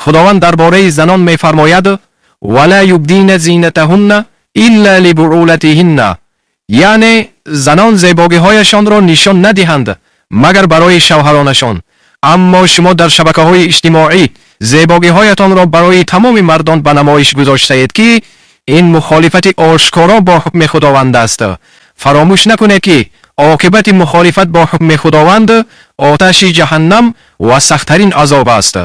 Худованд дар бораи занон мефармояд: ولا يبدين زينتهن إلا لبعولتهن, яъне занон зебогиҳояшонро нишон надиҳанд, магар барои шавҳаронашон. Аммо шумо дар шабакаҳои иҷтимоӣ зебогиҳоятонро барои тамоми мардон ба намоиш гузоштаед, ки ин мухолифати ошкоро бо ҳукми Худованд аст. Фаромӯш накунед, ки оқибати мухолифат бо ҳукми Худованд оташи ҷаҳаннам ва сахттарин азоб аст.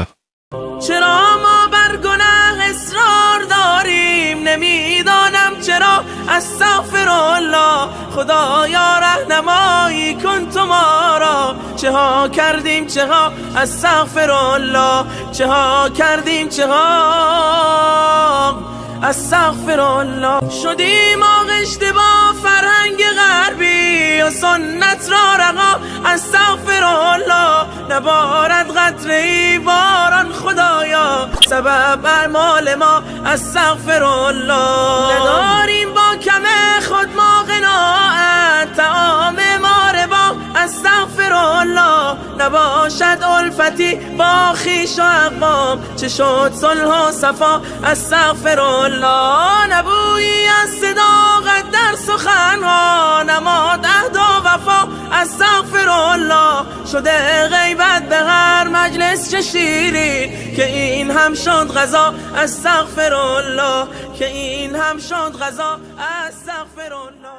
چرا ما بر گناه اصرار داریم؟ نمیدانم چرا. استغفر الله. خدایا، رهنمایی کن تو ما را. چه ها کردیم، چه ها. استغفر الله. چه ها کردیم، چه ها. استغفر الله. شدیم آغشته با فرهنگ غربی و سنت را رها. استغفر الله. نبارد قطره ای باران، خدایا، سبب اعمال ما. استغفر الله. نداریم با کم خود ما قناعت، طعام ما ربا. استغفر الله. نباشد الفتی با خویش و اقوام، چه شد صلح و صفا؟ استغفر الله. نه بویی از صداقت در سخنها، نماند عهد و وفا. استغفر الله. شده غیبت به هر مجلس چه شیرین، که این هم شد قضا. استغفر الله. که این هم شد قضا. استغفر الله.